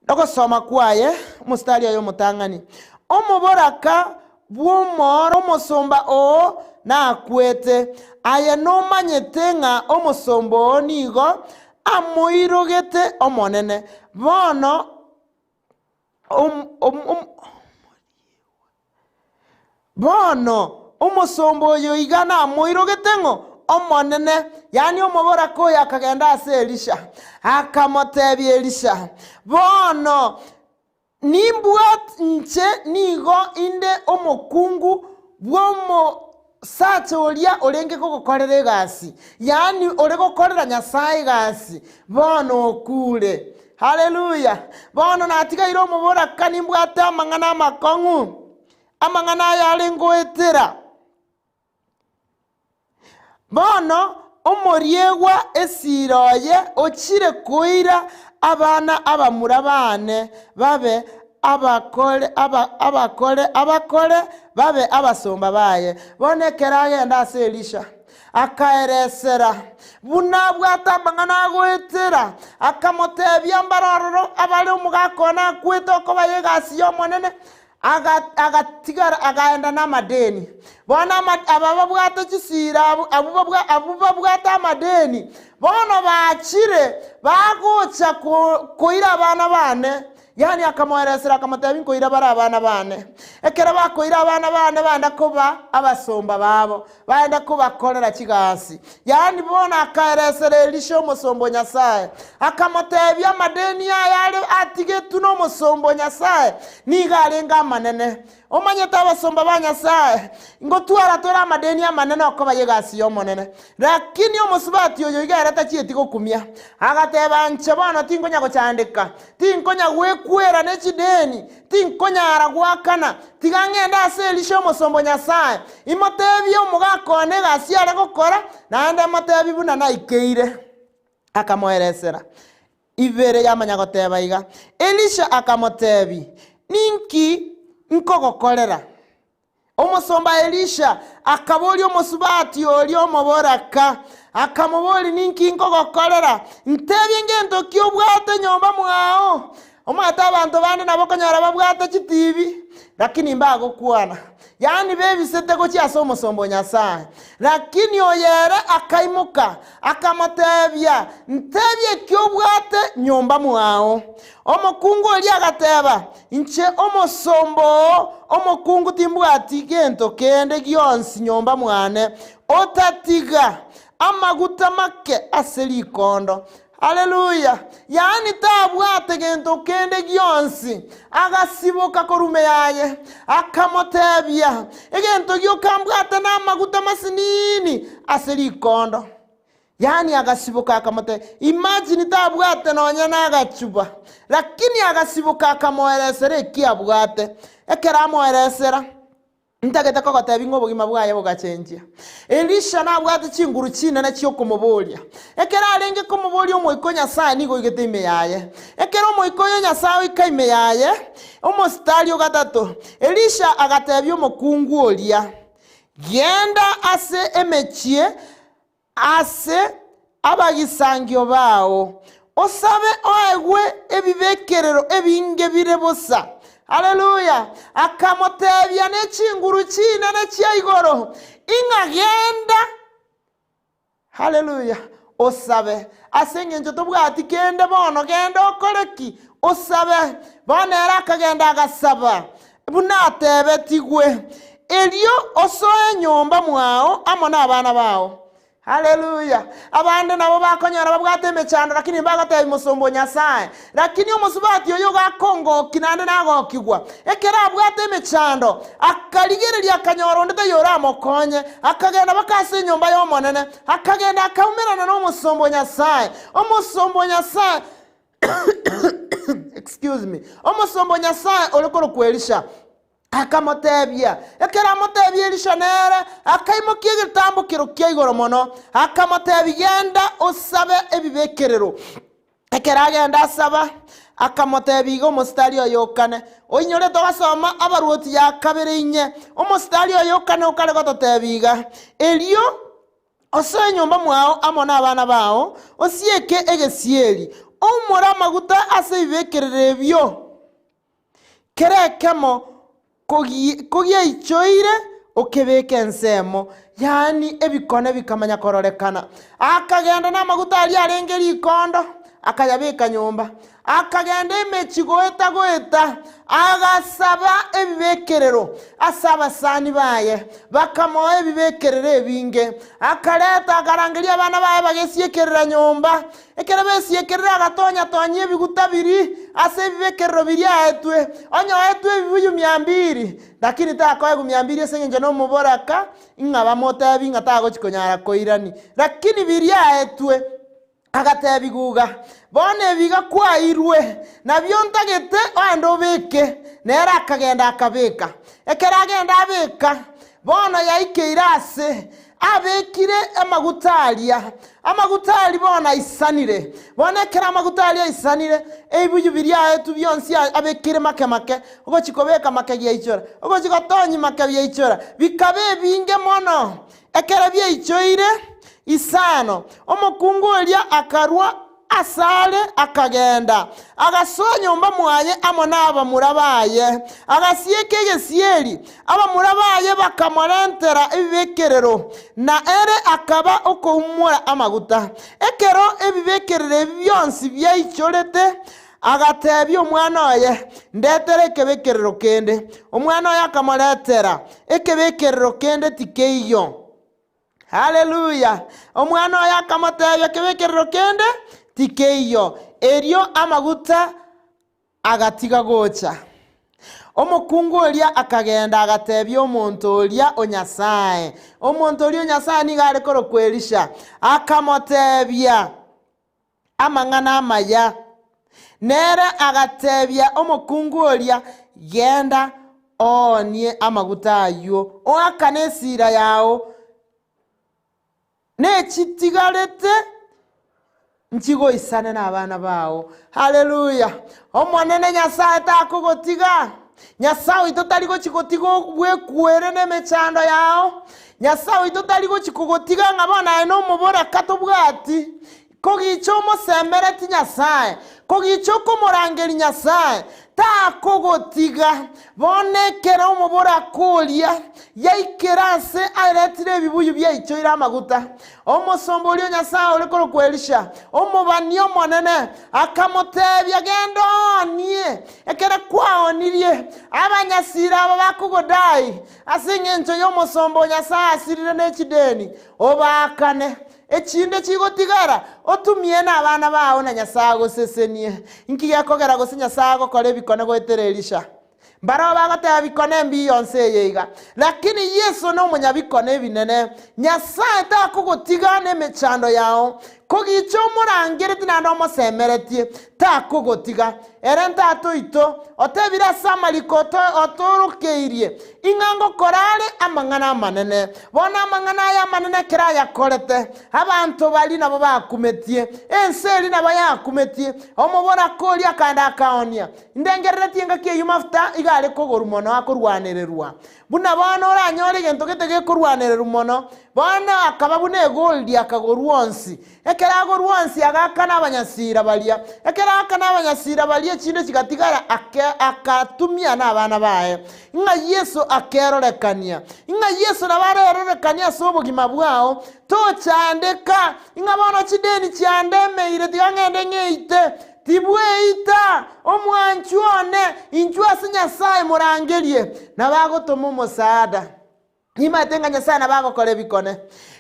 Ogosoma kwaye, omositari oye omotang'ani, Omoboraka bw'omooro omosomba oo nakwete, aye nomanyete ng'a omosomba oo nigo amoirogete Omonene. Bono Bono omosomba oyo iga namoirogete ng'o? Omonene. Yaani omoboraka oyo akagenda ase Elisha, akamotebia Elisha, Bono nimbwat inche nigo inde omokungu bw'omosacha oria orenge kogokorera egasi, yaani ore gokorera Nyasae egasi, bono okure. Haleluya! Bono natigaire omoboraka nimbwate amang'ana amakong'u, amang'ana aya are ngoetera. Bono omoriegwa esiira oye ochire koira abana abamura baane babe abakore aba abakore abakore babe abasomba baye. Bono ekero agenda ase Elisha, akaeresera buna abwate amang'ana agoetera, akamotebia mbare ororo abare omogaka one akwete okoba egasi y'Omonene, Aga agatigara akaenda namadeni. Bono ama aba babwate chisiira abwo abwo babwa abwo babwate amadeni, bono bachire bagocha ko koira abana bane. Yaani akamoeresera akamotebia nkoira bare abana bane. Ekero bakoira abana bane baenda koba abasomba babo, baenda kobakorera chigasi. Yaani bono akaeresera Elisha omosomba o Nyasae, akamotebia amadeni aye are atigetwe nomosomba o Nyasae nigo arenge amanene. Omanyete abasomba ba Nyasae, ngotwara tore amadeni amanene okoba y'egasi y'Omonene. Lakini omosubati oyo iga ere tachieti gokumia, agateba, Inche bono tinkonya gochandeka, tinkonya gwekwera ne chideni, Tinkonyara goakana, tiga ng'ende ase Elisha omosomba o Nyasae, imotebie omogaka one egasi are gokora, naende motebie buna naikeire. Akamoeresera. Ibere yamanya goteba iga. Elisha akamotebia, Ninki nkogokorera? Omosomba Elisha akaboria omosubati oria omoboraka, akamoboria, Ninki nkogokorera? Ntebie ngento ki obwate nyomba mwao? Omanyete abanto bande nabo okonyora babwate chitibi, lakini mbagokwana, yaani bebisete gochia ase omosomba o Nyasae. Lakini oyo ere akaimoka, akamotebia, Ntebie eki obwate nyomba mwao. Omokungu oria agateba, Inche omosomba oo omokungu timbwati gento kende gionsi nyomba mwane, otatiga amaguta make ase rikondo. Haleluya! Yaani tabwate gento kende gionsi. Agasiboka korwa ime yaye, akamotebia, Egento gioka mbwate namaguta masinini ase rikondo. Yaani agasiboka akamotebia, imagine tabwate nonya nagachuba, lakini agasiboka akamoeresera eki abwate. Ekero amoeresera, ntagete kogotebia ng'a obogima bwaye bogachenchia. Elisha nabwate chinguru chinene chiokomoboria. Ekero arenge komoboria Omoika o Nyasae nigo oigete ime yaye. Ekero Omoika oyo o Nyasae oika ime yaye, omositari o gatato, Elisha agatebia omokungu oria, Genda ase emechie Ase abagisangio bao, osabe oegwe ebibekerero ebinge bire bosa. Haleluya! Akamotebia ne chinguru chinene chia igoro, ing'a genda, haleluya, osabe. Ase engencho tobwati kende bono, genda okore ki? Osabe. Bono ere akagenda agasaba, buna atebetigwe, Erio osoe nyomba mwao amo nabana bao. Haleluya! Abande nabo bakonyora babwate emechando, lakini mbagotebia mosomba o Nyasae. Lakini omosubati oyo gakongokia naende nagokigwa. Ekero abwate emechando, akarigereria akanyora onde taiyo oramokonye, akagenda mpaka ase enyomba y'Omonene, akagenda akaumerana nomosomba o Nyasae. Omosomba o Nyasae excuse me, omosomba o Nyasae ore korokwa Elisha akamotebia, ekero amotebia Elisha nere akaimokia egetambokero kia igoro mono, akamotebia, Genda osabe ebibekerero. Ekero agenda asaba, akamotebia iga omositari oye okane, Oinyore togasoma Abaruoti ya kabere inye, omositari oye okane okare gototebia iga, Erio Osoe nyomba mwao amo nabana bao, osieke egesieri. Oumore amaguta ase ebibekerero ebio, kera ekemo kogiaichoire okebeke ensemo, yaani ebikone bikamanya kororekana. Akagenda namaguta aria arenge rikondo, akayabeka nyomba. Akagenda emechie goeta goeta, agasaba ebibekerero ase abasani baye, bakamoa ebibekerero ebinge. Akareta, akarangeria abana baye bagesiekerera nyomba. Ekero besiekerire agatonya-tonyia ebiguta biria ase ebibekerero biria aetwe, onye oetwe ebibuyu miambiri, lakini takoegwa miambiri ase engencho nomoboraka, ng'a bamotebi ng'a tagochi konyara koirani. Lakini biria aetwe, agatebigwa iga, Bono ebi iga kwairwe, nabio ntagete oende obeke. Nere akagenda akabeka. Ekero agenda abeka, bono yaikeire aase abekire amaguta aria. Amaguta aria bono aisanire. Bono ekero amaguta aria aisanire, ebibuyu biria aetwe bionsi abekire make make, ogochia kobeka make giaichora, ogochia gotonya make biaichora, bikaba ebinge mono. Ekero biaichoire isano, omokungu oria akarua asare akagenda, agasoa nyomba mwaye amo nabamura baye, agasieka egesieri. Abamura baye bakamorentera ebibekerero, na ere akaba okoumora amaguta. Ekero ebibekerero ebi bionsi biaichorete, agatebia omwana oye, Ndetere ekebekerero kende. Omwana oye akamoretera, ekebekerero kende tikeiyo. Haleluya! Omwana oye akamotebia, Kebekerero kende tikeiyo. Erio amaguta agatiga gocha. Omokungu oria akagenda agatebia omonto oria o Nyasae. Omonto oria o Nyasae nigo are korokwa Elisha. Akamotebia amang'ana amaya. Nere agatebia omokungu oria, Genda oonie amaguta ayio, oakane esira yao, nechitigarete nchigoisane nabana bao. Haleluya! Omonene Nyasae takogotiga. Nyasae oito tari gochi gotiga bwekwere nemechando yao. Nyasae oito tari gochi kogotiga ng'a bono aye nomoboraka tobwati. Kogicha omosemereti Nyasae, kogicha okomorangeria Nyasae, takogotiga. Bono ekero omoboraka oria yaikera ase aretire ebibuyu biaichoire amaguta, omosomba oria o Nyasae ore korokwa Elisha, omobani omonene, akamotebia, Genda oonie. Ekero kwaonirie, abanyasira aba bakogodai ase engencho y'omosomba o Nyasae asirire ne chideni, obaakane. Echinde chigotigara, otumie nabana bao na Nyasae agosesenie. Inki gekogera gose Nyasae agokora ebikone goetera Elisha? Mbarabwo bagoteba bikone mbiyo nse eye iga. Lakini Yeso nomonyabikone ebinene. Nyasae takogotiga nemechando yao. Kogicha omorangeretie naende omosemeretie, takogotiga. Ere Tata oito, otebire ase amariko otoorokeirie, ing'a ngokora are amang'ana amanene. Bono amang'ana aya amanene ekero ayakorete, abanto baria nabo bakumetie, ense eria nabo yakumetie. Omoboraka oria akaenda akaonia. Ndengereretie engaki eyio mafuta iga are kogorwa mono akorwanererwa. Buna bono oranyore egento gete gekorwanererwa mono. Bono akaba buna egoldi akagorwa onsi. Ekero agorwa onsi agaakana abanyasiira baria. Ekero aakana abanyasiira baria echinde chigatigara ake akatumia nabana baye. Ng'a Yeso akerorekania. Ng'a Yeso nabo arerorekanie ase obogima bwao. Tochandeka, ng'a bono chideni chiandemeire tiga ng'ende ng'eite. Tibweita, omwanchwa one, inchuo ase Nyasae morangerie, nabo agotoma omosaada. Nimanyete ng'a Nyasae nabo agokora ebikone.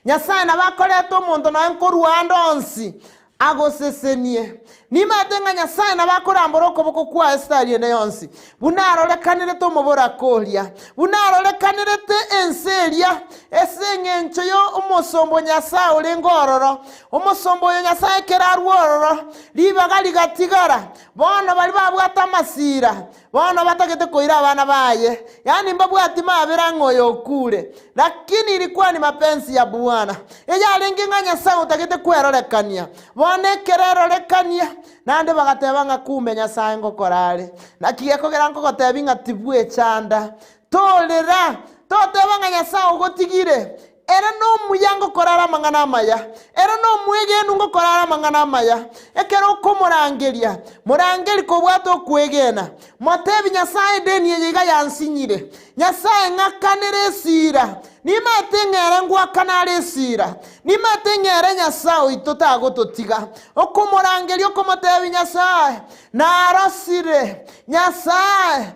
Nyasae nabo akoreta omonto nonya nkorwa ande onsi agosesenie. Nimanyete ng'a Nyasae nabo akorambora okoboko kwaye esitari ende yonsi, buna arorekanirete omoboraka oria, buna arorekanirete ense eria, ase eng'encho y'omosomba o Nyasae orenge ororo. Omosomba oyo Nyasae ekero arwe ororo, ribaga rigatigara. Bono baria babwate amasira, Bono batagete koira abana baye, yaani mbabwati mabera ng'a oyo okure. Lakini ilikuwa ni mapenzi ya Bwana, eyarenge ng'a Nyasae otagete kwerorekania. Bono ekero erorekania, naende bagateba ng'a kumbe Nyasae ngokora are. Naki gekogera nkogotebia ng'a tibwechanda, torera, toteba ng'a Nyasae ogotigire. Ere nomuya ngokora are amang'ana amaya, ere nomwegenu ngokora are amang'ana amaya. Ekero okomorangeria, morangerie kobwate okwegena. Motebi Nyasae edeni eye iga yansinyire. Nyasae ng'akanere esira. Nimaete ng'a ere ngoakana are esira. Nimaete ng'a ere Nyasae oito tagototiga. Okomorangeria okomotebia Nyasae, narosire, Nyasae,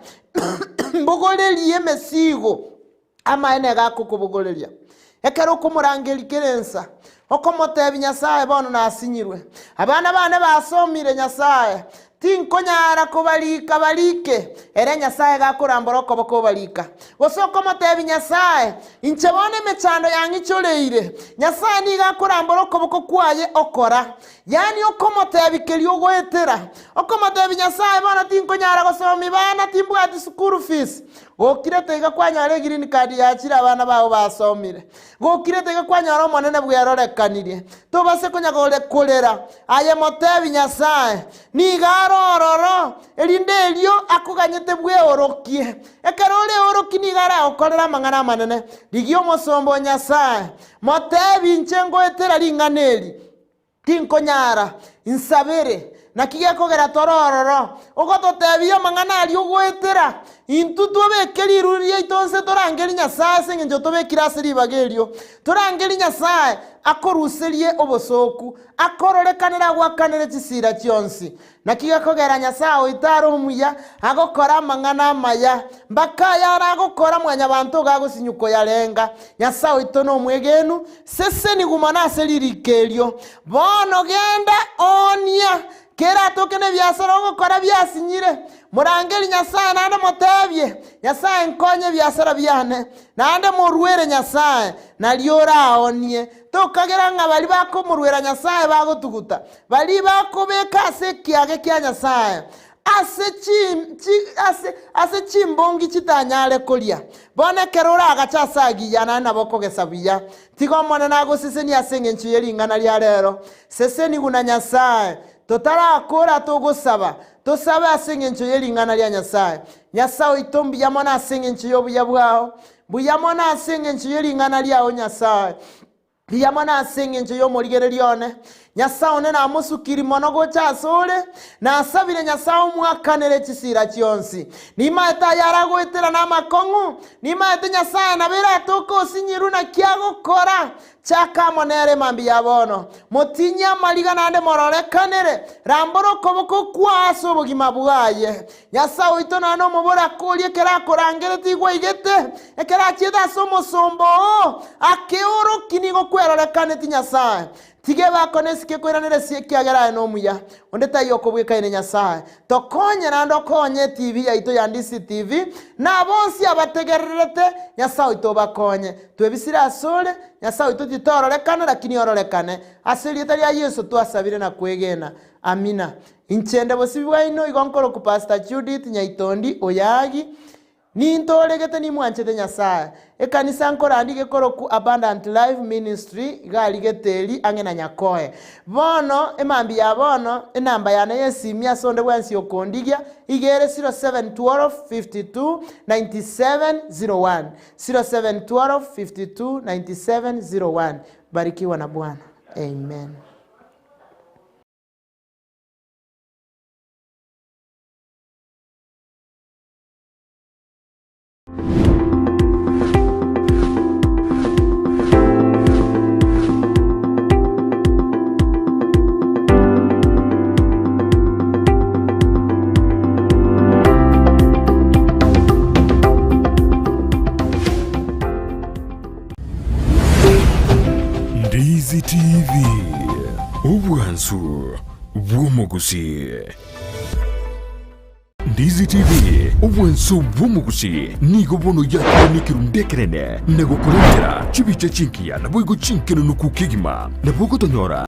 mbogorerie emesigo. Amaene iga akokobogoreria. Ekero okomorangeria kera ensa, okomotebia Nyasae bono nasinyirwe, abana bane basomire Nyasae, tinkonyara kobarika barike, ere Nyasae iga akorambora okoboko obarika. Gose okomotebia Nyasae, inche bono emechando yang'ichoreire, Nyasae nigo akorambora okoboko kwaye okora. Yaani okomotebia keria ogoetera, okomotebia Nyasae bono tinkonyara gosomia bana, timbwati school fees, Gokirete iga kwanyora egreen card yachire abana bao basomire. Gokirete iga kwanyora Omonene bwerorekanirie. Tobase konya korera, aye motebi Nyasae, nigo are ororo, erinde erio akoganyete bweorokie. Ekero oreorokie nigo aragokorere amang'ana amanene. Rigia omosomba o Nyasae, motebi inche ngoetera ring'ana eri. Tinkonyara, insabere. Naki gekogera tore ororo, ogototebia amang'ana aria ogoetera? Intwe twabeke riruri riaito inse torangerie Nyasae ase engencho otobekire ase ribaga erio. Torangerie Nyasae akoruserie obosooku, akororekanere agoakanere chisiira chionsi. Naki gekogera Nyasae oito are omuya, agokora amang'ana amaya, mpaka ayare agokora mwanyabanto iga agosinywa koyarenga. Nyasae oito nomwegenu, sesenigwa mono ase ririko erio. Bono genda oonia, keratoke nebiasara ogokora biasinyire. Morangerie Nyasae naende motebie, Nyasae nkonye ebiasara biane, naende moruere Nyasae, nario oraoonie. Tokagera ng'a baria bakomoruera Nyasae bagotuguta, Baria bakobeka ase ekiage kia Nyasae, ase ase ase chimbongi chitanyare koria. Bono ekero oragache ase agiya, naende nabo okogesa buya. Tiga Omonene agosesenie ase engencho ye ring'ana ria rero. Sesenigwa na Nyasae. Totarakora togosaba, tosabe ase engencho ye ring'ana ria Nyasae. Nyasae oito mbuya mono ase engencho y'obuya bwao, mbuya mono ase engencho ye ring'ana riao Nyasae. Mbuya mono ase engencho y'omorigereria one. Nyasae one namosukiri mono gocha asore, nasabire Nyasae omwakanere chisiira chionsi. Nimaete ayare agoetera namakong'u, nimaete Nyasae nabo eratoke osinyirwe naki agokora. Chaka amo nere mambia ya bono, motinyie amariga naende mororekanere, rambora okoboko kwao ase obogima bwaye. Nyasae oito nonya nomoboraka oria ekero akorangeretie igwa aigete, ekero achiete ase omosomba oo, akeorokia nigo kwerorekaneti Nyasae. Tiga ebakone esike ekoiranera esie ekiagera aye nomuya, onde taiyo okobwekaine Nyasae. Tokonye naende okonye etibi yaito ya Ndisi TV, na bonsi abategererete, Nyasae oito obakonye. Twebisire asore, Nyasae oito titororekana lakini ororekane. Ase erieta ria Yeso twasabire na kwegena. Amina. Inche nde bosibwa bwaino igo nkorokwa Pastor Judith Nyaitondi Oyagi, nintoregete nimwanchete Nyasae. Ekanisa nkorandi gekorokwa Abundant Life Ministry iga aria Geteri ang'e na Nyakoe. Bono emambia ya bono enamba yane yesimi ase onde bwensi okondigia iga ere 0712 52 97 01, 0712 52 97 01. Barikiwa na Bwana. Amen. Ndizi TV, obwansu bw'omogusii. Ndizi TV, obwansu bw'omogusii nigo bono yakire nekerundu ekenene na gokorentera chibicha chingiya naboigo chinkenenuku kegima. Nabo ogotonyora.